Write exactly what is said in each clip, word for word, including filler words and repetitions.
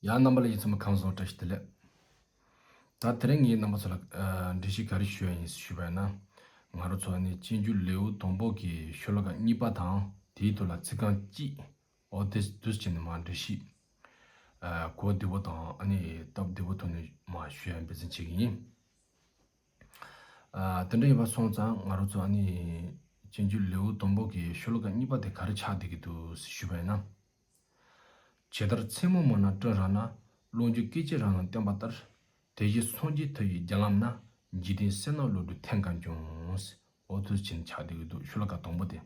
ཡང་རྣམ་པ་ལྷན་རྒྱས་ཚང་མ་ཁམས་བཟང་། བཀྲ་ཤིས་བདེ་ལེགས། ད་དེ་རིང་ངས་རྣམ་པ་ཚོ་ལ་ཨ་འགྲེལ་བཤད་ག་རེ་ཞུ་ཡ་ཡིན་ཞུས་པ་ཡིན་ན། ང་རང་ཚོ་ཨ་ནི་སྤྱོད་འཇུག་ལེའུ་དང་པོ་གི་ཤོ་ལོ་ཀ་གཉིས་པ་དང་དེའི་ཐོག་ལ་ཚིག་རྐང་གཅིག་འོ་དེ་དུས་ཕྱིན་ནས་མར་འགྲེལ་བཤད་ཨ་གོ་བདེ་པོ་དང་ཨ་ནི་སྟབས་བདེ་པོ་ཐོག་ནས་མར་ཞུ་ཡ་འབད་བརྩོན་བྱེད་ཀྱི་ཡིན། ཨ་དེ་འདྲ་ཡིན་པ་སོང་ཙང་ང་རང་ཚོ་ཨ་ནི་སྤྱོད་འཇུག་ལེའུ་དང་པོ་གི་ཤོ་ལོ་ཀ་གཉིས་པ་དེ་ག་རེ་ཆགས་བསྡད་ཀྱི་འདུག་ཞུས་པ་ཡིན་ན། ཇི་ལྟར་མཚན་མོ་མ་ན་སྤྲིན་རང་ན། གློག་འགྱུ་སྐད་ཅིག་རང་ན་བསྟན་པ་ལྟར། དེ་བཞིན་སངས་རྒྱས་མཐའ་ཡས་རྒྱ་ལམ་ན། འཇིག་རྟེན་སེར་སྣ་བློ་གྲོས་ཐེམ་སྐས་འབྱུང་། འོ་དུས་ཕྱིན་ཆགས་བསྡད་ཀྱི་འདུག་ཤོ་ལོ་ཀ་དང་པོ་དེ།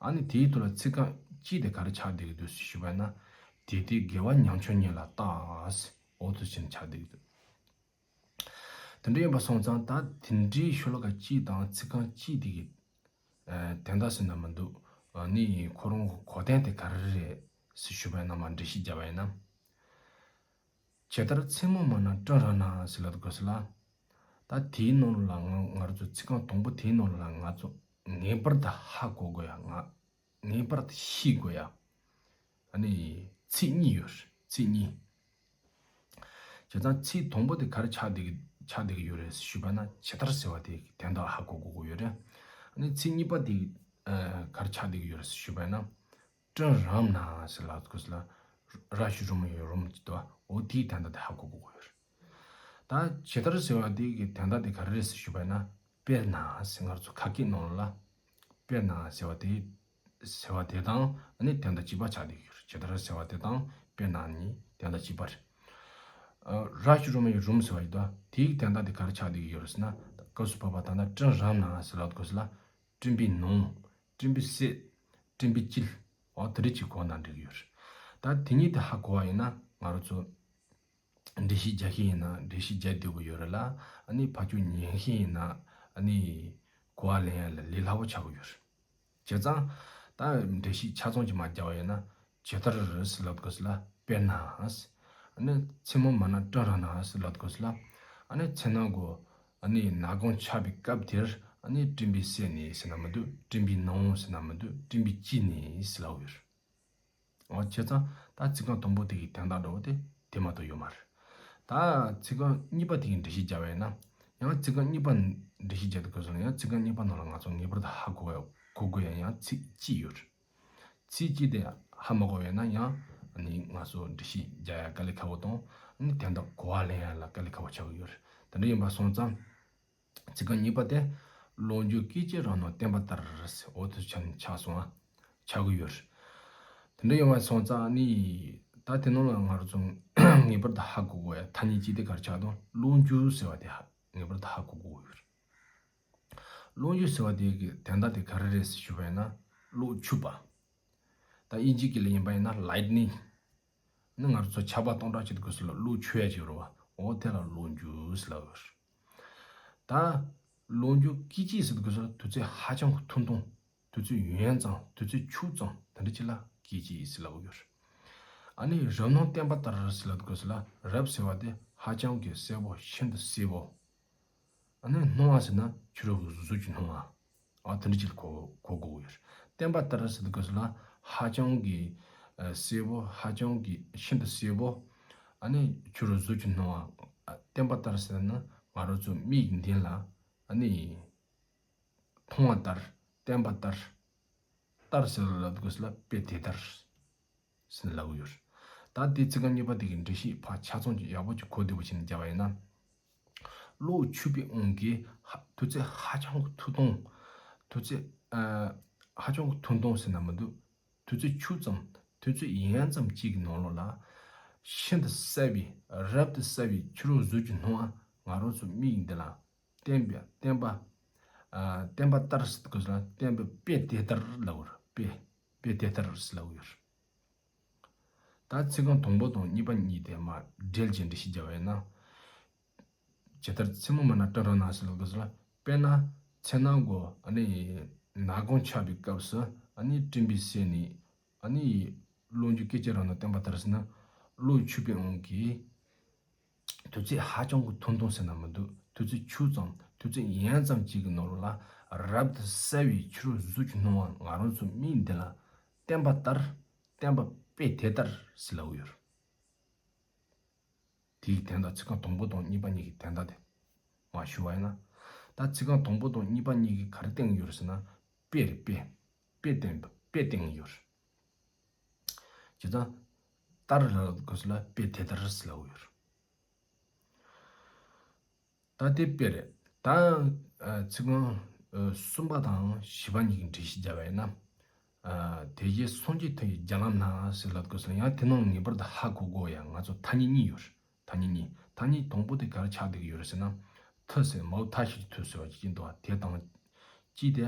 ཨ་ནི་དེའི་ཐོག་ལ་ཚིག་རྐང་གཅིག་དེ་ག་རེ་ཆགས་བསྡད་ཀྱི་འདུག་ཞུས་པ་ཡིན་ན། དེ་དུས་དགེ་བ་ཉམ་ཆུང་ཉིད་ལ་བལྟ། འོ་དུས་ཕྱིན་ཆགས་བསྡད་ཀྱི་འདུག་དེ་འདྲ་ཡིན་པ་སོང་ཙང་ད་དེ་འདྲའི་ཤོ་ལོ་ཀ་གཅིག་དང་ཚིག་རྐང་གཅིག་དེ་གི་ཨ་དོན་དག་ཟེར་ན་མི་འདུག་ཨ་ནི་ཁོ་རང་གི་གོ་དོན་དེ་ག་རེ་རེད་ཟེར་ཞུས་པ་ཡིན་ན། མར་འགྲེལ་བཤད་བརྒྱབ་པ་ཡིན་ན། ཇི་ལྟར་མཚན་མོ་མ་ན་སྤྲིན་རང་ན་ཟེར་ལབ་དགོས་ཟེར་ལ། ད་དེའི་ནང་ལ་ང་ང་རང་ཚོ་ཚིག་རྐང་དང་པོ་དེའི་ནང་ལ་ང་ཚོ་ངེས་པར་དུ་ཧ་གོ་དགོས་ཡ། ང་ངེས་པར་དུ་ཤེས་དགོས་ཡ། ཨ་ནི་ཚིག་གཉིས་ཡོད་རེད། ཚིག་གཉིས། བྱས་ཙང་ཚིག་དང་པོ་དེ་ག་རེ་ཆགས་བསྡད་ཀྱི་ཆགས་བསྡད་ཀྱི་ཡོད་རེད་ཞུས་པ་ན། ཇི་ལྟར་ཟེར་བ་དེ་དོན་དག་ཧ་གོ་དགོས་ཀྱི་ཡོད་རེད། ཨ་ནི་ཚིག་གཉིས་པ་དེ་ཨ་ག་རེ་ཆགས་བསྡད་ཀྱི་ཡོད་རེད་ཞུས་པ་ན། སྤྲིན་རང་ན་ཟེར་ལབ་དགོས་ཟེར་ལ། ར་ཞབས་ཀྱུ་རོ་མ་ཡོད་རོ་མ་གཅིག་འདུག་འོ་དེའི་དོན་དག་དེ་ཧ་གོ་དགོས་ཀྱི་ཡོད་རེད། ད་ཇི་ལྟར་ཟེར་བ་དེ་གི་དོན་དག་དེ་ག་རེ་རེད་ཟེར་ཞུས་པ་ན། དཔེར་ན་ཟེར། ང་ཚོ་ཁ་སྐད་ནང་ལ་དཔེར་ན་ཟེར་བ་དེ་ཟེར་བ་དེ་དང་ཨ་ནི་དོན་དག་གཅིག་པ་ཆགས་བསྡད་ཀྱི་ཡོད་རེད། ཇི་ལྟར་ཟེར་བ་དེ་དང་དཔེར་ན་ནི་དོན་དག་གཅིག་པ་རེད། ཨ་ར་ཞབས་ཀྱུ་རོ་མ་ཡོད་རོ་མ་ཟེར་བ་ཡོད་དོ། དེའི་དོན་དག་དེ་ག་རེ་ཆགས་བསྡད་ཀྱི་ཡོད་རེད་ཟེར་ན། སྐབས་སུ་བབ་པ་ད་ལྟ་སྤྲིན་རང་ན་ཟེར་ལབ་དགོས་ཟེར་ལ། སྤྲིན་པའི་ནང་། སྤྲིན་པའི་གསེབ། སྤྲིན་པའི་དཀྱིལ། འོ་དེ་འདྲ་ཅིག་གོ་ན་འགྲིག་གི་ཡོད་རེད། ད་དེ་གཉིས་དེ་ཧ་གོ་བ་ཡིན་ན་ང་རང་ཚོ་འགྲེལ་བཤད་རྒྱག་མཁན་ཡིན་ན་འགྲེལ་བཤད་རྒྱག་བདེ་པོ་ཡོད་རེད་ལ། ཨ་ནི་ཕར་ཚུར་ཉན་མཁན་ཡིན་ན་ཨ་ནི་གོ་བ་ལེན་ཡ་ལ་ལས་སླ་པོ་ཆགས་ཀྱི་ཡོད་རེད། བྱས་ཙང་ད་འགྲེལ་བཤད་ཆ་ཚང་ཅིག་མར་རྒྱབ་པ་ཡིན་ན། ཇི་ལྟར་ཟེར་ལབ་དགོས་ཟེར་ལ། དཔེར་ན། ཨ་ནི་མཚན་མོ་མ་ན་སྤྲིན་རང་ན་ཟེར་ལབ་དགོས་ཟེར་ལ། ཨ་ནི་མཚན་ནག་གོ་ཨ་ནི་ནག་གོང་ཆགས་པའི་སྐབས་དེར་ཨ་ནི་སྤྲིན་པའི་གསེབ་ནས་ཟེར་ན་མི་འདུག་སྤྲིན་པའི་ནང་ཟེར་ན་མི་འདུག་སྤྲིན་པའི་དཀྱིལ་ནས་ཟེར་ལབ་ཡོད་རེད། འོ་བྱས་ཙང་ད་ཚིག་རྐང་དང་པོ་དེ་གི་དོན་དག་འདྲ་བོ་དེ་དེ་མ་གཏོགས་ཡོད་མ་རེད། ད་ཚིག་རྐང་གཉིས་པ་དེ་གི་འགྲེལ་བཤད་བརྒྱབ་པ་ཡིན་ན། ཡང་ཚིག་རྐང་གཉིས་པ་འགྲེལ་བཤད་བརྒྱབ་དུས་སྐབས་སུ་ཡང་ཚིག་རྐང་གཉིས་པ་ནང་ལ་ང་ཚོ་ངེས་པར་དུ་ཧ་གོ་ཡ་གོ་དགོས་ཡ་ཡང་ཚིག་གཅིག་ཡོད་རེད། ཚིག་གཅིག་དེ་ཧ་མ་གོ་བས་ན་ཡང་ཨ་ནི་ང་ཚོ་འགྲེལ་བཤད་རྒྱག་ཡ་དཀའ་ལས་ཁག་པོ་དང་ཨ་ནི་དོན་དག་གོ་བ་ལེན་ཡ་ལ་དཀའ་ལས་ཁག་པོ་ཆགས་ཀྱི་ཡོད་རེད། དེ་འདྲ་ཡིན་པ་སོང་ཙང་ཚིག་རྐང་གཉིས་པ་དེ་གློག་འགྱུ་སྐད་ཅིག་རང་ན་བསྟན་པ་ལྟར་ཟེར། འོ་དེ་ཆ་ནས་ཆགས་སོང་ང་། ཆགས་ཀྱི་ཡོད་རེད། དེ་འདྲ་ཡིན་པ་སོང་ཙང་ཨ་ནི་ད་དེ་ནང་ལ་ང་རང་ཚོ་ངེས་པར་དུ་ཧ་གོ་དགོས་ཡ་ཐ་སྙད་གཅིག་དེ་ག་རེ་ཆགས་འདུག་གློག་འགྱུ་ཟེར་བ་དེ་ཧ་ངེས་པར་དུ་ཧ་གོ་དགོས་ཡོད་རེད། གློག་འགྱུ་ཟེར་བ་དེ་གི་དོན་དག་དེ་ག་རེ་རེད་ཟེར་ཞུས་པ་ཡིན་ན། གློག་འཁྱུག་པ། ད་དབྱིན་ཇི་སྐད་ལ་ཡིན་པ་ཡིན་ན་ལའི་ཊི་ནིང་། ནི་ང་རང་ཚོ་ཆར་པ་གཏོང་སྟངས་བྱེད་དུས་སྐབས་སུ་ལ་གློག་འཁྱུག་ཡ་ཅིག་ཡོད་རེད་བ། འོ་དེ་ལ་གློག་འགྱུ་ཟེར་ལབ་ཡོད་རེད། ད་གློག་འགྱུ་སྐད་ཅིག་ཟེར་དུས་སྐབས་སུ་ལ་དུས་ཚོད་ཧ་ཅང་གི་ཐུང་ཐུང་། དུས་ཚོད་ཡུན་ཡུན་ཙམ། དུས་ཚོད་ཕྱུག་ཙམ། དེ་འདྲ་ཅིག་ལ་སྐད་ཅིག་ཟེར་ལབ་ཡོད་རེད། ཨ་ནི་རབ་སྣང་བསྟན་པ་ལྟར་ཟེར་ལབ་དུས་སྐབས་སུ་ལ། རབ་ཟེར་བ་དེ་ཧ་ཅང་གི་གསལ་པོ། ཤིན་ཏུ་གསལ་པོ། ཨ་ནི་སྣང་བ་ཟེར་ན་ཕྱི་རོལ་གྱི་གཟུགས་ཀྱི་སྣང་བ། ཨ་དེ་འདྲ་ཅིག་གོ་གོ་དགོས་ཡོད་རེད། བསྟན་པ་ལྟར་ཟེར་དུས་སྐབས་སུ་ལ་ཧ་ཅང་གི་ཨ་གསལ་པོ། ཧ་ཅང་གི་ཤིན་ཏུ་གསལ་པོ། ཨ་ནི་ཕྱི་རོལ་གཟུགས་ཀྱི་སྣང་བ། ཨ་བསྟན་པ་ལྟར་ཟེར་ན་ང་རང་ཚོ་མིག་གི་མདུན་ལ་ཨ་ནི་མཐོང་བ་ལྟར། བསྟན་པ་ལྟར། ལྟར་ཟེར་ལབ་དུས་སྐབས་སུ་ལ་དཔེ་དེ་ལྟར། ཟེར་ནས་ལབ་ཀྱི་ཡོད་རེད། ད་དེ་ཚིག་རྐང་གཉིས་པ་དེ་གི་འགྲེལ་བཤད་ཕར་ཆ་ཚང་ཅིག་ཡག་པོ་ཅིག་གོ་བདེ་པོ་བྱས་ནས་བརྒྱབ་པ་ཡིན་ན། གློག་འཁྱུག་པའི་དབང་གིས་ཧ་དུས་ཚོད་ཧ་ཅང་གི་ཐུང་ཐུང་། དུས་ཚོད་ཨ་ཧ་ཅང་གི་ཐུང་ཐུང་ཟེར་ན་མི་འདུག་དུས་ཚོད་ཕྱུག་ཙམ། དུས་ཚོད་ཡུན་ཙམ་ཅིག་གི་ནང་ལོགས་ལ། ཤིན་ཏུ་གསལ་བའི། རབ་ཏུ་གསལ་བའི་ཕྱི་རོལ་གཟུགས་ཀྱི་སྣང་བ་ང་རང་ཚོ་མིག་འདི་ལ། བསྟན་པའི་བསྟན་པ། ཨ་བསྟན་པ་ལྟར་ཟེར་དུས་སྐབས་སུ་ལ་བསྟན་པའི་དཔེ་དེ་ལྟར་ལབ་ཀྱི་ཡོད་རེད། དཔེ་དཔེ་དེ་ལྟར་ཟེར་ལབ་ཀྱི་ཡོད་རེད། ད་ཚིག་རྐང་དང་པོ་དང་གཉིས་པ་གཉིས་དེ་མར་སྦྲེལ་གྱིས་འགྲེལ་བཤད་བརྒྱབ་པ་ཡིན་ན། ཇི་ལྟར་མཚན་མོ་མ་ན་སྤྲིན་རང་ན་ཟེར་ལབ་དུས་སྐབས་སུ་ལ། དཔེར་ན་མཚན་ནག་གོ་ཨ་ནི་ནག་གོང་ཆགས་པའི་སྐབས་སུ་ཨ་ནི་སྤྲིན་པའི་གསེབ་ནས་ཨ་ནི་གློག་འཁྱུག་སྐད་ཅིག་རང་ན་བསྟན་པ་ལྟར་ཟེར་ན། གློག་འཁྱུག་པའི་དབང་གིས་དུས་ཚོད་ཧ་ཅང་གི་ཐུང་ཐུང་ཟེར་ན་མི་འདུག་དུས་ཚོད་ཕྱུག་ཙམ། དུས་ཚོད་ཡུན་ཙམ་ཅིག་གི་ནང་ལོགས་ལ་རབ་ཏུ་གསལ་བའི་ཕྱི་རོལ་གཟུགས་ཀྱི་སྣང་བ་ང་རང་ཚོ་མིག་འདི་ལ་བསྟན་པ་ལྟར། བསྟན་པ་དཔེ་དེ་ལྟར་ཟེར་ལབ་ཀྱི་ཡོད་རེད། དེའི་དོན་དག་ཚིག་རྐང་དང་པོ་དང་གཉིས་པ་གཉིས་ཀྱི་དོན་དག་དེ་མར་ཞུ་བ་ཡིན་ན། ད་ཚིག་རྐང་དང་པོ་དང་གཉིས་པ་གཉིས་ཀྱིས་ག་རེ་བསྟན་གྱི་ཡོད་རེད་ཟེར་ན། དཔེ་རེད། དཔེ། དཔེ་བསྟན་པ། དཔེ་བསྟན་གྱི་ཡོད་རེད། བྱས་ཙང་། ལྟར་ལབ་དགོས་ལ་དཔེ་དེ་ལྟར་ཟེར་ལབ་ཡོད་རེད། ད་དེ་དཔེ་རེད། ད། ཨ། ཚིག་རྐང་། ཨ། གསུམ་པ་དང་བཞི་པ་གཉིས་ཀྱི་འགྲེལ་བཤད་བརྒྱབ་པ་ཡིན་ན། ཨ། དེ་བཞིན་སངས་རྒྱས་མཐུ་ཡིས་བརྒྱ་ལམ་ན་ཟེར་ལབ་དགོས་ལ་ཡང་དེ་ནང་ངེས་པར་དུ་ཧ་གོ་དགོས་ཡ། ང་ཚོ་ཐ་སྙད་གཉིས་ཡོད་རེད། ཐ་སྙད་གཉིས། ཐ་སྙད་དང་པོ་དེ་ག་རེ་ཆགས་བསྡད་ཀྱི་ཡོད་རེད་ཟེར་ན། མཐུ་ཟེར་མའོ་མཐའ་བཞིའི་མཐུ་ཟེར་བ་ཅིག་འདུག་བ། དེ་དང་། གཅིག་དེ།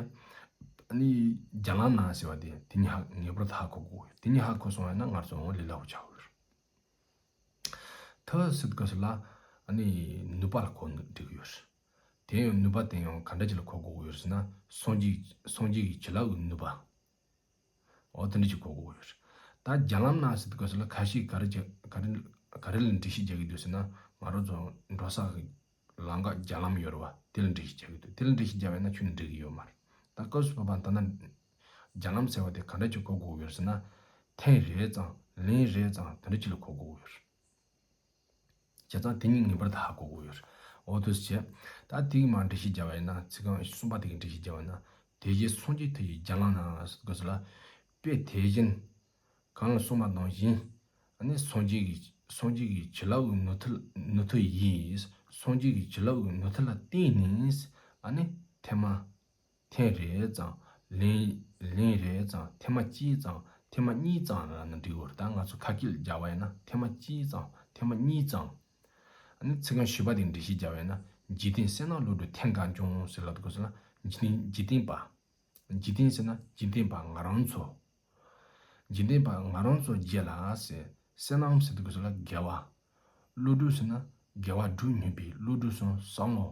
ཨ་ནི། བརྒྱ་ལམ་ན་ཟེར་བ་དེ་དེ་གཉིས་ཧ་ངེས་པར་དུ་ཧ་གོ་དགོས། དེ་གཉིས་ཧ་གོ་སོང་བ་ཡིན་ན་ང་ཚོ་འོང་ལས་སླ་པོ་ཆགས་ཡོད་རེད། མཐུ་ཟེར་དུས་སྐབས་སུ་ལ། ཨ་ནི། ནུས་པ་ལ་གོ་འགྲོ་གི་ཡོད་རེད། དེ་ཡང་ནུས་པ་དེ་ཡང་ག་འདྲ་ཅིག་ལ་གོ་དགོས་ཡོད་ཟེར་ན། སངས་རྒྱས། སངས་རྒྱས་ཀྱི་བྱིན་རླབས་ཀྱི་ནུས་པ། འོ་དེ་འདྲ་ཅིག་གོ་དགོས་ཡོད་རེད། ད་བརྒྱ་ལམ་ན་ཟེར་དུས་སྐབས་སུ་ལ་ཁ་ཤས་ག་རེ་ཅིག་ག་རེ། ག་རེ་ལ་འགྲེལ་བཤད་རྒྱག་གི་འདུག་ཟེར་ན། ང་རང་ཚོ་འགྲོ་ས་གི་ལམ་ཁ་བརྒྱ་ལམ་ཡོད་རེད་བ། དེ་ལ་འགྲེལ་བཤད་རྒྱག་གི་འདུག་དེ་ལ་འགྲེལ་བཤད་རྒྱག་པ་ཡིན་ན་ཁྱོན་ནས་འགྲིག་གི་ཡོད་མ་རེད། ད་སྐབས་སུ་བབ་པ་ད་ན། བརྒྱ་ལམ་ཟེར་བ་དེ་ག་འདྲ་ཅིག་གོ་དགོས་ཡོད་ཟེར་ན། ཐེངས་རེ་ཙམ། ལན་རེ་ཙམ་དེ་འདྲ་ཅིག་ལ་གོ་དགོས་ཡོད་རེད། བྱས་ཙང་དེ་གཉིས་ངེས་པར་དུ་ཧ་གོ་དགོས་ཡོད་རེད། འོ་དེ་བྱས། ད་དེ་གི་མར་འགྲེལ་བཤད་རྒྱབ་པ་ཡིན་ན། ཚིག་རྐང་གསུམ་པ་དེ་གི་འགྲེལ་བཤད་རྒྱབ་པ་ཡིན་ན། དེ་བཞིན་སངས་རྒྱས་མཐུ་ཡིས་བརྒྱ་ལམ་ན་ཟེར་དུས་སྐབས་སུ་ལ། དཔེ་དེ་བཞིན། གང་ལ་གསུངས་པ་ནང་བཞིན། ཨ་ནི་སངས་རྒྱས་ཀྱི། སངས་རྒྱས་ཀྱི་བྱིན་རླབས་ཀྱི་ནུས་མཐུ། ནུས་མཐུ་ཡིས། སངས་རྒྱས་ཀྱི་བྱིན་རླབས་ཀྱི་ནུས་མཐུ་ལ་བརྟེན་ནས། ཨ་ནི་ཐེངས་མ། ཐེངས་རེ་ཙམ། ལན། ལན་རེ་ཙམ། ཐེངས་མ་གཅིག་ཙམ། ཐེངས་མ་གཉིས་ཙམ་ལབ་ན་འགྲིག་གི་རེད། ད་ང་ཚོ་ཁ་སྐད་རྒྱབ་པ་ཡིན་ན་ཐེངས་མ་གཅིག་ཙམ། ཐེངས་མ་གཉིས་ཙམ། ཨ་ནི་ཚིག་རྐང་བཞི་པ་དེ་འགྲེལ་བཤད་རྒྱབ་པ་ཡིན་ན། འཇིག་རྟེན་གསལ་སྣང་བློ་གྲོས་ཐེངས་གང་བྱུང་ཟེར་ལབ་དུས་སྐབས་སུ་ལ། འཇིག་རྟེན། འཇིག་རྟེན་པ། འཇིག་རྟེན་ཟེར་ན་འཇིག་རྟེན་པ་ང་རང་ཚོ། འཇིག་རྟེན་པ་ང་རང་ཚོ་རྗེས་ལ་ཟེར། གསལ་སྣང་ཟེར་དུས་སྐབས་སུ་ལ་དགེ་བ། བློ་གྲོས་ཟེར་ན་དགེ་བ་དྲུག་སྨིན་པའི་བློ་གྲོས་སམ་བསམ་བློ།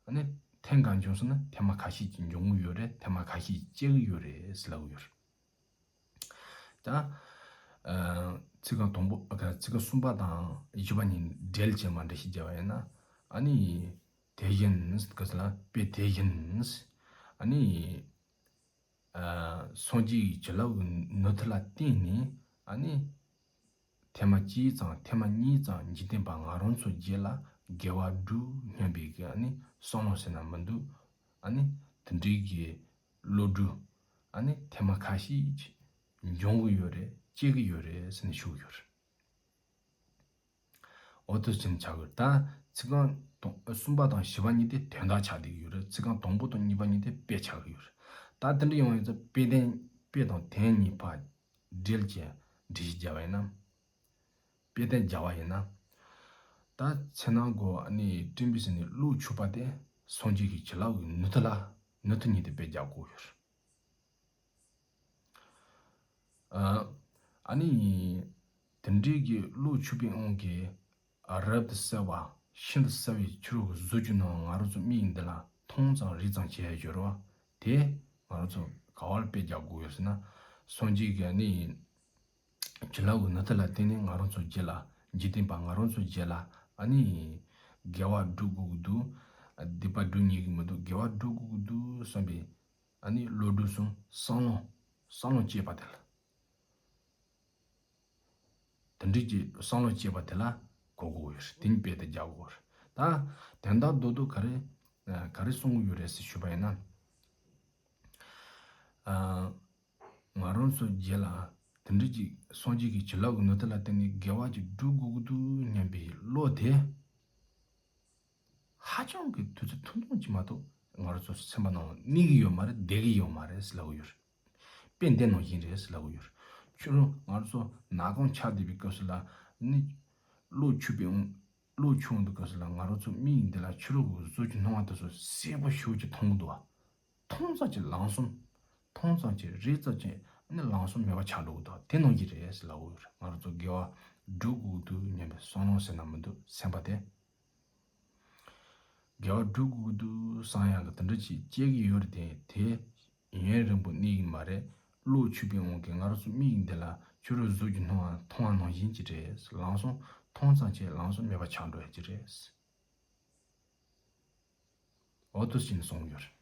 ཨ་ནི་ཐེངས་གང་བྱུང་ཟེར་ན་ཐེངས་མ་ཁ་ཤས་ཅིག་འབྱུང་གི་ཡོད་རེད། ཐེངས་མ་ཁ་ཤས་ཅིག་སྐྱེ་གི་ཡོད་རེད་ཟེར་ལབ་ཀྱི་ཡོད་རེད། ད། ཨ། ཚིག་རྐང་དང་པོ། ཨ། ཚིག་རྐང་གསུམ་པ་དང་བཞི་པ་གཉིས་འབྲེལ་བྱས་མར་འགྲེལ་བཤད་རྒྱབ་པ་ཡིན་ན། ཨ་ནི། དེ་བཞིན་ཟེར་དུས་སྐབས་སུ་ལ། དཔེ་དེ་བཞིན། ཨ་ནི། ཨ། སངས་རྒྱས་ཀྱི་བྱིན་རླབས་ཀྱི་ནུས་མཐུ་ལ་བརྟེན་ནས། ཨ་ནི། ཐེངས་མ་གཅིག་ཙམ། ཐེངས་མ་གཉིས་ཙམ་འཇིག་རྟེན་པ་ང་རང་ཚོ་རྗེས་ལ་དགེ་བ་དྲུག་སྨིན་པའི་གི། ཨ་ནི་བསམ་བློ་ཟེར་ན་མི་འདུག་ཨ་ནི་དེ་འདྲའི་གི་བློ་གྲོས། ཨ་ནི་ཐེངས་མ་ཁ་ཤས་ཅིག་འབྱུང་གི་ཡོད་རེད། སྐྱེ་གི་ཡོད་རེད་ཟེར་ནས་ཞུ་གི་ཡོད་རེད། འོ་དེ་བཞིན་ཆགས་ཡོད། ད་ཚིག་རྐང་དང་། གསུམ་པ་དང་བཞི་པ་གཉིས་དེ་དོན་དག་ཆགས་བསྡད་ཀྱི་ཡོད་རེད། ཚིག་རྐང་དང་པོ་དང་གཉིས་པ་གཉིས་དེ་དཔེ་ཆགས་ཀྱི་ཡོད་རེད། ད་དེ་འདྲ་ཡོང་ཡོད་ཙང་དཔེ་དོན། དཔེ་དང་དོན་གཉིས་ཕར་འབྲེལ་གྱི་འགྲེལ་བཤད་རྒྱབ་པ་ཡིན་ན། དཔེ་དོན་རྒྱབ་པ་ཡིན་ན། ད་མཚན་ནང་གོ། ཨ་ནི་སྤྲིན་པའི་ཟེར་ནས་གློག་འཁྱུག་པ་དེ་སངས་རྒྱས་ཀྱི་བྱིན་རླབས་ཀྱི་ནུས་མཐུ་ལ། ནུས་མཐུ་གཉིས་དེ་དཔེ་རྒྱབ་དགོས་ཡོད་རེད། ཨ། ཨ་ནི། དེ་འདྲའི་གི་གློག་འཁྱུག་པའི་དབང་གིས་རབ་ཏུ་གསལ་བ། ཤིན་ཏུ་གསལ་བའི་ཕྱི་རོལ་གྱི་གཟུགས་ཀྱི་ནང་ང་རང་ཚོ་མིག་འདི་ལ་མཐོང་ཙམ་རིག་ཙམ་བྱེད་ཡ་སྦྱོར་བ་དེ། ང་རང་ཚོ་ག་བ་ལ་དཔེ་རྒྱག་དགོས་ཡོད་ཟེར་ན། སངས་རྒྱས་ཀྱི་ནི་བྱིན་རླབས་ཀྱི་ནུས་མཐུ་ལ་བརྟེན་ནས་ང་རང་ཚོ་རྗེས་ལ། འཇིག་རྟེན་པ་ང་རང་ཚོ་རྗེས་ལ། ཨ་ནི། དགེ་བ་སྒྲུབ་དགོས་ཀྱི་འདུག་སྡིག་པ་སྒྲུབ་ཉན་གྱི་མི་འདུག་དགེ་བ་སྒྲུབ་དགོས་ཀྱི་འདུག་བསམ་པའི། ཨ་ནི་བློ་གྲོས་སམ་བསམ་བློ། བསམ་བློ་སྐྱེས་པ་དེ་ལ། དེ་འདྲའི་གི་བསམ་བློ་སྐྱེས་པ་དེ་ལ་གོ་དགོས་ཡོད་རེད། དེ་གཉིས་དཔེ་དེ་རྒྱག་དགོས་རེད། ད་དོན་དག་རྡོག་རྡོག་ག་རེ། ཨ། ག་རེ་གསུང་གི་ཡོད་རེད་ཟེར་ཞུས་པ་ཡིན་ན། ཨ། ང་རང་ཚོ་རྗེས་ལ་དེ་འདྲའི་གི་སངས་རྒྱས་ཀྱི་བྱིན་རླབས་ཀྱི་ནུས་མཐུ་ལ་བརྟེན་ནས་དགེ་བ་ཅིག་སྒྲུབ་དགོས་ཀྱི་འདུག་སྙམ་པའི་བློ་དེ། ཧ་ཅང་གི་དུས་ཚོད་ཐུང་ཐུང་ཅིག་མ་གཏོགས་ང་རང་ཚོ་སེམས་པ་ནང་གནས་ཀྱི་ཡོད་མ་རེད། བསྡད་ཀྱི་ཡོད་མ་རེད་ཟེར་ལབ་ཀྱི་ཡོད་རེད། དཔེ་འདི་ནང་བཞིན་རེད་ཟེར་ལབ་ཀྱི་ཡོད་རེད། ཕྱི་རུ་ང་རང་ཚོ་ནག་ཁུང་ཆགས་བསྡད་པའི་སྐབས་སུ་ལ་ནི། གློག་འཁྱུག་པའི་དབང་། གློག་འཁྱུག་འདུག་སྐབས་སུ་ལ་ང་རང་ཚོ་མིག་འདི་ལ་ཕྱི་རོལ་གྱི་གཟུགས་ཀྱི་སྣང་བ་དེ་ཚོ་གསལ་པོ་ཞེ་པོ་ཅིག་མཐོང་གི་འདུག་བ། མཐོང་ཙམ་གྱིས་ལམ་སང་། མཐོང་ཙམ་གྱིས་རེག་ཙམ་གྱིས་ནི་ལམ་སང་མེད་པ་ཆགས་འགྲོ་གི་འདུག་དེ་ནང་བཞིན་རེད་ཟེར་ལབ་ཀྱི་ཡོད་རེད། ང་རང་ཚོ་དགེ་བ་སྒྲུབ་དགོས་ཀྱི་འདུག་སྙམ་པའི་བསམ་བློ་ཟེར་ན་མི་འདུག་སེམས་པ་དེ། དགེ་བ་སྒྲུབ་དགོས་ཀྱི་འདུག་བསམ་ཡག་གི་དེ་འདྲ་ཅིག་སྐྱེ་གི་ཡོད་རེད་དེ། དེ་ཡུན་རིང་པོ་གནས་ཀྱི་མ་རེད། གློག་འཁྱུག་པའི་དབང་གིས་ང་རང་ཚོ་མིག་འདི་ལ་ཕྱི་རོལ་གཟུགས་ཀྱི་སྣང་བ་མཐོང་བ་ནང་བཞིན་གྱི་རེད། ལམ་སང་མཐོང་ཙམ་གྱིས་ལམ་སང་མེད་པ་ཆགས་འགྲོ་ཡ་གྱི་རེད། འོ་དེ་བཞིན་གསུངས་ཡོད་རེད།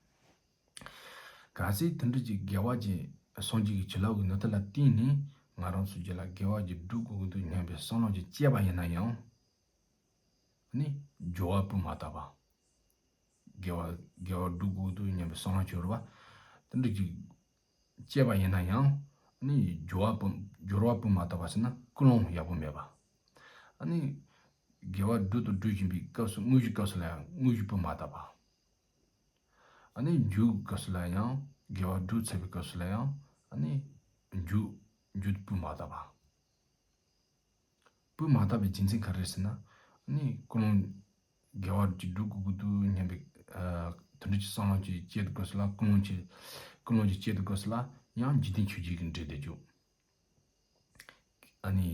གལ་སྲིད་དེ་འདྲ་ཅིག་དགེ་བ་ཅིག་སངས་རྒྱས་ཀྱི་བྱིན་རླབས་ཀྱི་ནུས་མཐུ་ལ་བརྟེན་ནས་ང་རང་ཚོ་རྗེས་ལ་དགེ་བ་ཅིག་སྒྲུབ་དགོས་ཀྱི་འདུག་སྙམ་པའི་བསམ་བློ་ཅིག་སྐྱེས་པ་ཡིན་ན་ཡང་། ནི་སྦྱོར་བ་སྤུ་མ་དག་པ། དགེ་བ་དགེ་བ་སྒྲུབ་དགོས་འདུག་སྙམ་པའི་བསམ་བློ་བྱོས་ར་བ། དེ་འདྲ་ཅིག་སྐྱེས་པ་ཡིན་ན་ཡང་། ནི་སྦྱོར་བ་སྤུ་སྦྱོར་བ་སྤུ་མ་དག་པ་ཟེར་ན་ཀུན་སློང་ཡག་པོ་མེད་པ། ཨ་ནི་དགེ་བ་སྒྲུབ་དང་སྒྲུབ་བཞིན་པའི་སྐབས་སུ་དངོས་གཞིའི་སྐབས་སུ་ལ་ཡང་དངོས་གཞི་སྤུ་མ་དག་པ། ཨ་ནི་མཇུག་སྐབས་སུ་ལ་ཡང་། དགེ་བ་སྒྲུབ་ཚར་བའི་སྐབས་སུ་ལ་ཡང་། ཨ་ནི་མཇུག་མཇུག་སྤུ་མ་དག་པ། སྤུ་མ་དག་པའི་རྒྱུ་མཚན་ག་རེ་རེད་ཟེར་ན། ཨ་ནི་ཀུན་སློང་དགེ་བ་ཅིག་སྒྲུབ་དགོས་ཀྱི་འདུག་སྙམ་པའི་ཨ་དེ་འདྲ་ཅིག་བསམ་བློ་ཅིག་སྐྱེས་དུས་སྐབས་སུ་ལ། ཀུན་སློང་ཅིག་ཀུན་སློང་ཅིག་སྐྱེས་དུས་སྐབས་སུ་ལ་ཡང་འཇིག་རྟེན་ཆོས་བརྒྱད་ཀྱིས་འདྲེས་བསྡད་རྒྱུ། ཨ་ནི་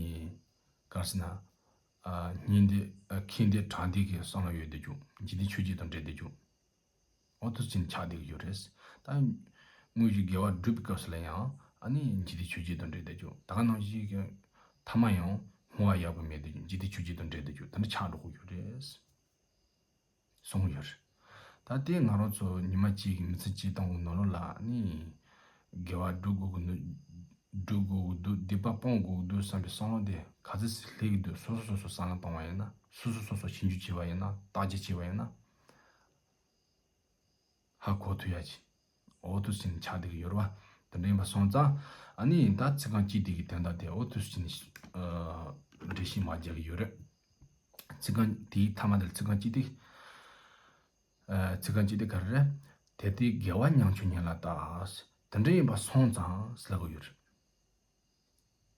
ག་རེ་ཟེར་ན། ཨ་སྙིང་འདོད་ཨ་ཁེངས་འདོད་གྲགས་འདོད་ཀྱི་བསམ་བློ་ཡོད་བསྡད་རྒྱུ། འཇིག་རྟེན་ཆོས་བརྒྱད་དང་འདྲེས་བསྡད་རྒྱུ། འོ་དེ་ཚོ་ཆགས་བསྡད་ཀྱི་ཡོད་རེད། ད་དངོས་གཞི་དགེ་བ་སྒྲུབ་པའི་སྐབས་སུ་ལ་ཡང་། ཨ་ནི་འཇིག་རྟེན་ཆོས་བརྒྱད་དང་འདྲེས་བསྡད་རྒྱུ། ད་ག་ནང་བཞིན་གྱི་ཐ་མ་ཡང་བསྔོ་བ་ཡག་པོ་མེད་བསྡད་རྒྱུ། འཇིག་རྟེན་ཆོས་བརྒྱད་དང་འདྲེས་བསྡད་རྒྱུ། དེ་འདྲ་ཆགས་འགྲོ་གི་ཡོད་རེད་གསུངས་ཡོད་རེད། ད་དེ་ང་རང་ཚོ་ཉི་མ་གཅིག་གི་མི་ཚེ་སྐྱེལ་སྟངས་ཀྱི་ནང་ལོགས་ལ་ནི། དགེ་བ་སྒྲུབ་དགོས་ཀྱི་འདུག་སྒྲུབ་དགོས་ཀྱི་འདུག་སྡིག་པ་སྤོང་དགོས་ཀྱི་འདུག་བསམ་པའི་བསམ་བློ་དེ་ག་ཚོད་ཙམ་སླེབས་ཀྱི་འདུག་སོ་སོ་སོ་སོ་བསམ་བློ་གཏོང་བ་ཡིན་ན། སོ་སོ་སོ་སོ་ཞིབ་འཇུག་བྱས་པ་ཡིན་ན། བརྟག་དཔྱད་བྱས་པ་ཡིན་ན། ཧ་གོ་ཐུབ་ཡ་ཅིག་འོ་དེ་ཚོ་ཆགས་བསྡད་ཀྱི་ཡོད་རེད་བ། དེ་འདྲ་ཡིན་པ་སོང་ཙང་། ཨ་ནི་ད་ཚིག་རྐང་གཅིག་དེ་གི་དོན་དག་དེ་འོ་དེ་ཚོ་ཨ་འགྲེལ་བཤད་མར་རྒྱག་གི་ཡོད་རེད། ཚིག་རྐང་དེའི་མཐའ་མ་དེར་ཚིག་རྐང་གཅིག་དེ། ཨ་ཚིག་རྐང་གཅིག་དེ་ག་རེ་རེད། དེ་ལྟའི་དགེ་བ་ཉམ་ཆུང་ཉིད་ལ་བལྟ། དེ་འདྲ་ཡིན་པ་སོང་ཙང་ཟེར་ལབ་ཀྱི་ཡོད་རེད།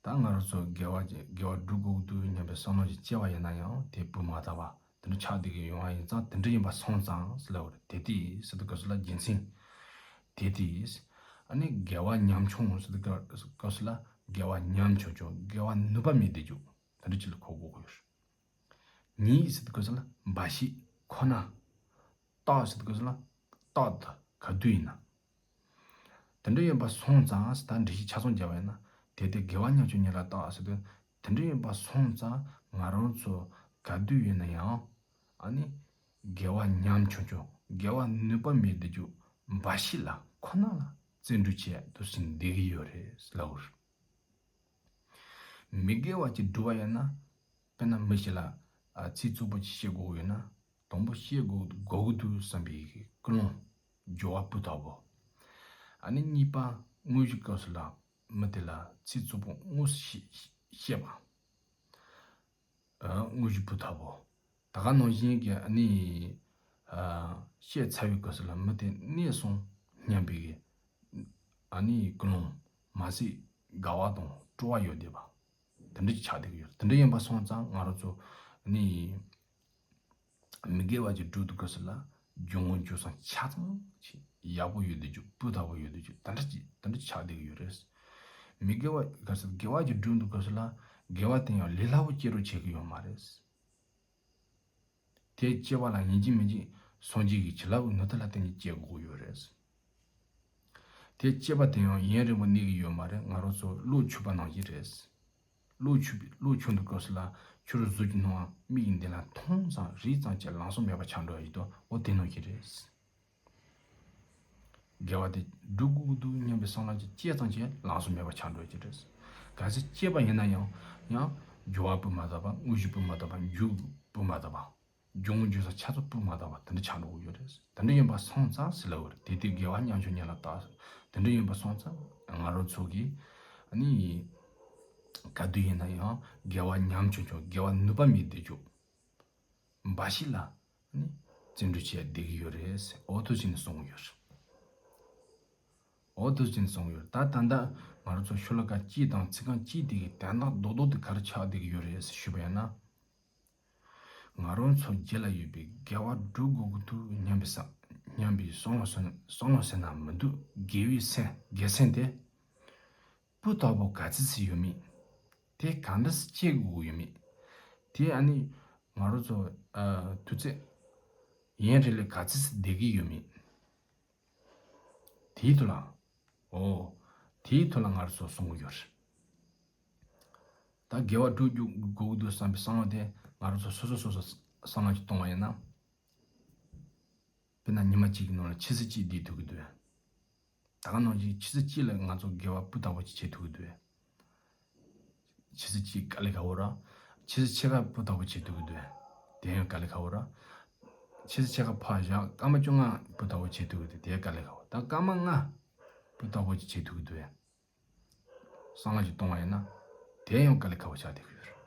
ད་ང་རང་ཚོ་དགེ་བ་དགེ་བ་སྒྲུབ་དགོས་འདུག་སྙམ་པའི་བསམ་བློ་ཞིག་སྐྱེ་བ་ཡིན་ན་ཡང་། དེ་སྤུ་མ་དག་པ་དེ་འདྲ་ཆགས་བསྡད་ཀྱི་ཡོང་བ་ཡིན་ཙང་། དེ་འདྲ་ཡིན་པ་སོང་ཙང་ཟེར་ལབ་པ་རེད། དེ་ལྟའི་ཟེར་དུས་སྐབས་སུ་ལ་རྒྱུ་མཚན། དེ་ལྟའི། ཨ་ནི་དགེ་བ་ཉམ་ཆུང་ཟེར་དུས་སྐབས་སུ་ལ་དགེ་བ་ཉམ་ཆུང་ཆུང་། དགེ་བ་ནུས་པ་མེད་བསྡད་རྒྱུ། དེ་འདྲ་ཅིག་ལ་གོ་དགོས་ཀྱི་ཡོད་རེད། ཉིད་ཟེར་དུས་སྐབས་སུ་ལ་འབའ་ཞིག་ཁོ་ན། བལྟ་ཟེར་དུས་སྐབས་སུ་ལ་བལྟ་དང་ག་དུས་ཡིན་ན། དེ་འདྲ་ཡིན་པ་སོང་ཙང་། ད་འགྲེལ་བཤད་ཆ་ཚང་བརྒྱབ་པ་ཡིན་ན། དེ་ལྟའི་དགེ་བ་ཉམ་ཆུང་ཉིད་ལ་བལྟ་ཟེར་དུས། དེ་འདྲ་ཡིན་པ་སོང་ཙང་ང་རང་ཚོ་ག་དུས་ཡིན་ན་ཡང་། ཨ་ནི་དགེ་བ་ཉམ་ཆུང་ཆུང་། དགེ་བ་ནུས་པ་མེད་བསྡད་རྒྱུ། འབའ་ཞིག་ལ་ཁོ་ན་ལ་བརྩོན་འགྲུས་བྱས་དུས་ཟིན་བསྡད་ཀྱི་ཡོད་རེད་ལབ་པ་རེད། མི་དགེ་བ་ཅིག་སྒྲུབ་པ་ཡིན་ན། དཔེར་ན་མི་ཞིག་ལ་ཨ་ཚིག་རྩུབ་པོ་ཅིག་བཤད་དགོས་ཡོད་ན། དང་པོ་བཤད་དགོས་དགོས་ཀྱི་འདུག་བསམ་པའི་ཀུན་སློང་། སྦྱོར་བ་སྤུ་ལྟ་བུ། ཨ་ནི་གཉིས་པ། དངོས་གཞིའི་སྐབས་སུ་ལ་མི་དེ་ལ་ཚིག་རྩུབ་པོ་དངོས་སུ་བཤད་བཤད་པ། ཨ་དངོས་གཞི་སྤུ་ལྟ་བུ། ད་ག་ནང་བཞིན་གྱི་ཨ་ནི་ཨ་བཤད་ཚར་བའི་སྐབས་སུ་ལ་མི་དེ་གནས་སོང་སྙམ་པའི་ཨ་ནི་ཀུན་སློང་། མ་ཟད་དགའ་བ་དང་སྤྲོ་བ་ཡོད་བསྡད་པ། དེ་འདྲ་ཅིག་ཆགས་བསྡད་ཀྱི་ཡོད། དེ་འདྲ་ཡིན་པ་སོང་ཙང་ང་རང་ཚོ་ཨ་ནི་མི་དགེ་བ་ཅིག་སྒྲུབ་དུས་སྐབས་སུ་ལ་སྦྱོར་དངོས་སྦྱོར་བཟང་ཆ་ཚང་ཅིག་ཡག་པོ་ཡོད་བསྡད་རྒྱུ། སྤུ་ལྟ་བུ་ཡོད་བསྡད་རྒྱུ། དེ་འདྲ་ཅིག་དེ་འདྲ་ཅིག་ཆགས་བསྡད་ཀྱི་ཡོད་རེད། མི་དགེ་བ་ག་ཟེར་དགེ་བ་ཅིག་སྒྲུབ་དུས་སྐབས་སུ་ལ་དགེ་བ་དེ་ཡང་ལས་སླ་པོ་སྐྱེ་རོགས་བྱེད་ཀྱི་ཡོད་མ་རེད། དེ་སྐྱེ་བ་ལ་ཡིན་གཅིག་མིན་གཅིག་སངས་རྒྱས་ཀྱི་བྱིན་རླབས་ཀྱི་ནུས་མཐུ་ལ་བརྟེན་ནས་སྐྱེ་དགོས་ཀྱི་ཡོད་རེད། དེ་སྐྱེ་བ་དེ་ཡང་ཡུན་རིང་པོ་གནས་ཀྱི་ཡོད་མ་རེད། ང་རང་ཚོ་གློ་འཁྱུག་པ་ནང་བཞིན་རེད། གློ་འཁྱུག་པའི་གློ་འཁྱུག་དུས་སྐབས་སུ་ལ་ཁྱོད་རང་གཟུགས་ཀྱི་སྣང་བ་མིག་གི་མདུན་ལ་མཐོང་ཙང་རིག་ཙམ་གྱི་ལམ་སང་མེད་པ་ཆགས་འགྲོ་ཡི་དོ། འོ་དེ་ནང་བཞིན་རེད། དགེ་བ་དེ་སྒྲུབ་དགོས་ཀྱི་འདུག་སྙམ་པའི་བསམ་བློ་ཅིག་སྐྱེས་ཙང་གྱི་ལམ་སང་མེད་པ་ཆགས་འགྲོ་ཡི་རེད། གལ་སྲིད་སྐྱེས་པ་ཡིན་ན་ཡང་། ཡང་སྦྱོར་བ་སྤུ་མ་དག་པ། དངོས་གཞི་སྤུ་མ་དག་པ། མཇུག་སྤུ་མ་དག་པ། སྦྱོར་དངོས་སྦྱོར་བཟང་ཆ་ཚང་སྤུ་མ་དག་པ་དེ་འདྲ་ཆགས་འགྲོ་གི་ཡོད་རེད། དེ་འདྲ་ཡིན་པ་སོང་ཙང་ཟེར་ལབ་པ་རེད། དེ་ལྟའི་དགེ་བ་ཉམ་ཆུང་ཉིད་ལ་བལྟ། དེ་འདྲ་ཡིན་པ་སོང་ཙང་ང་རང་ཚོ་གིས་ཨ་ནི་ག་དུས་ཡིན་ན་ཡང་དགེ་བ་ཉམ་ཆུང་ཆུང་། དགེ་བ་ནུས་པ་མེད་བསྡད་རྒྱུ། འབའ་ཞིག་ལ་ཨ་ནི་བརྩོན་འགྲུས་བྱས་བསྡད་ཀྱི་ཡོད་རེད། འོ་དེ་བཞིན་གསུངས་ཡོད་རེད། འོ་དེ་བཞིན་གསུངས་ཡོད། ད་ད་ལྟ་ང་རང་ཚོ་ཤོ་ལོ་ཀ་གཅིག་དང་ཚིག་རྐང་གཅིག་དེ་གི་དོན་དག་རྡོག་རྡོག་དེ་ག་རེ་ཆགས་བསྡད་ཀྱི་ཡོད་རེད་ཟེར་ཞུས་པ་ཡིན་ན། ང་རང་ཚོ་རྒྱུད་ལ་ཡོད་པའི་དགེ་བ་སྒྲུབ་དགོས་ཀྱི་འདུག་སྙམ་པའི་བསམ་སྙམ་པའི་བསམ་བློ་ཟེར་བསམ་བློ་ཟེར་ན་མི་འདུག་དགེ་བའི་སེམས། དགེ་སེམས་དེ་སྤུ་ལྟ་བུ་ག་ཚོད་ཙམ་ཡོད་མེད། དེ་ག་འདྲ་སེ་སྐྱེ་དགོས་ཀྱི་ཡོད་མེད། དེ་ཨ་ནི་ང་རང་ཚོ་ཨ་དུས་ཚོད་ཡུན་རིང་ལ་ག་ཚོད་ཙམ་བསྡད་ཀྱི་ཡོད་མེད། དེའི་ཐོག་ལ། འོ། དེའི་ཐོག་ལ་ང་རང་ཚོ་གསུང་གི་ཡོད་རེད། ད་དགེ་བ་སྒྲུབ་རྒྱུ་དགོས་ཀྱི་འདུག་བསམ་པའི་བསམ་བློ་དེ་ང་རང་ཚོ་སོ་སོ་སོ་སོ་བསམ་བློ་ཞིག་གཏོང་བ་ཡིན་ན། དཔེར་ན་ཉི་མ་གཅིག་གི་ནང་ལ་ཆུ་ཚོད་གཅིག་བསྡད་ཐུབ་ཀྱི་འདུག་ད་ག་ནང་བཞིན་ཆུ་ཚོད་གཅིག་ལ་ང་ཚོ་དགེ་བ་སྤུ་ལྟ་བུ་ཅིག་བྱེད་ཐུབ་ཀྱི་འདུག་ཆུ་ཚོད་གཅིག་དཀའ་ལས་ཁག་པོ་ར། ཆུ་ཚོད་ཕྱེད་ཀ་སྤུ་ལྟ་བུ་བྱེད་ཐུབ་ཀྱི་འདུག་དེ་ཡང་དཀའ་ལས་ཁག་པོ་ར། ཆེ་ས་ཆེ་ཁ་ཕ་བཞག་སྐར་མ་བཅོ་ལྔ་བུ་ཐག་པོ་ཆེ་ཐུག་གི་འདུག་དེ་ཡང་དཀའ་ལས་ཁག་པོ། ད་སྐར་མ་ལྔ་བུ་ཐག་པོ་ཅིག་ཆེ་ཐུག་གི་འདུག་ཡ། སང་ལ་ཅིག་གཏོང་བ་ཡིན་ན་དེ་ཡང་དཀའ་ལས་ཁག་པོ་ཆགས་བསྡད་ཀྱི་ཡོད་རེད།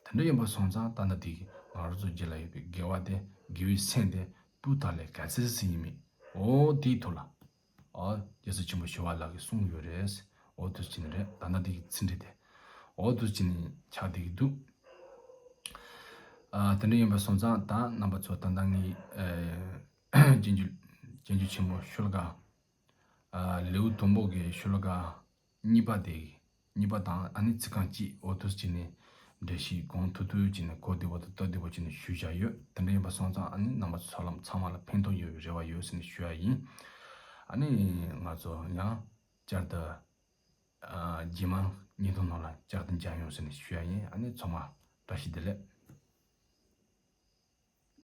དེ་འདྲ་ཡིན་པ་སོང་ཙང་ད་ལྟ་དེ་ང་རང་ཚོ་རྒྱུད་ལ་ཡོད་པའི་དགེ་བ་དེ་དགེ་བའི་སེམས་དེ་སྤུས་དག་ལས་ག་ཚད་ཙམ་ཡིན་མིན་འོ་དེའི་ཐོག་ལ། ཨོ། རྒྱལ་སྲས་ཆེན་པོ་ཞི་བ་ལྷ་གིས་གསུངས་ཡོད་རེད། འོ་དུས་ཅི་ནས་རེད། ད་ལྟ་འདི་གི་ཚིག་འགྲེལ་དེ། འོ་དུས་ཅི་ནས་ཆགས་བསྡད་ཀྱི་འདུག་ཨ། དེ་འདྲ་ཡིན་པ་སོང་ཙང་ད་རྣམ་པ་ཚོ་ད་ལྟ་ངའི་ཨ། རྗེས་འཇུག་རྗེས་འཇུག་ཆེན་མོ་ཤོ་ལོ་ཀ་ཨ། ལེའུ་དང་པོ་གི་ཤོ་ལོ་ཀ་གཉིས་པ་དེ། གཉིས་པ་དང་ཨ་ནི་ཚིག་རྐང་གཅིག་འོ་དུས་ཅི་ནས་འགྲེལ་བཤད་གང་ཐུབ་ཐུབ་ཅི་ནས་གོ་བདེ་པོ་དང་སྟོན་བདེ་པོ་ཅི་ནས་ཞུས་བཞག་ཡོད། དེ་འདྲ་ཡིན་པ་སོང་ཙང་ཨ་ནི་རྣམ་པ་ཚོ་ཚོགས་ལམ་ཚང་མ་ལ་ཕན་ཐོགས་ཡོད་པའི་རེ་བ་ཡོད་ཟེར་ནས་ཞུ་ཡ་ཡིན། ཨ་ནི་ང་ཚོ་ཡང་བསྐྱར་དུ་ཨ། རྗེས་མ་བརྙན་ཐུང་ནང་ལ་བསྐྱར་དུ་མཇལ་ཡོང་ཟེར་ནས་ཞུ་ཡ་ཡིན། ཨ་ནི་ཚང་མ་བཀྲ་ཤིས་བདེ་ལེགས།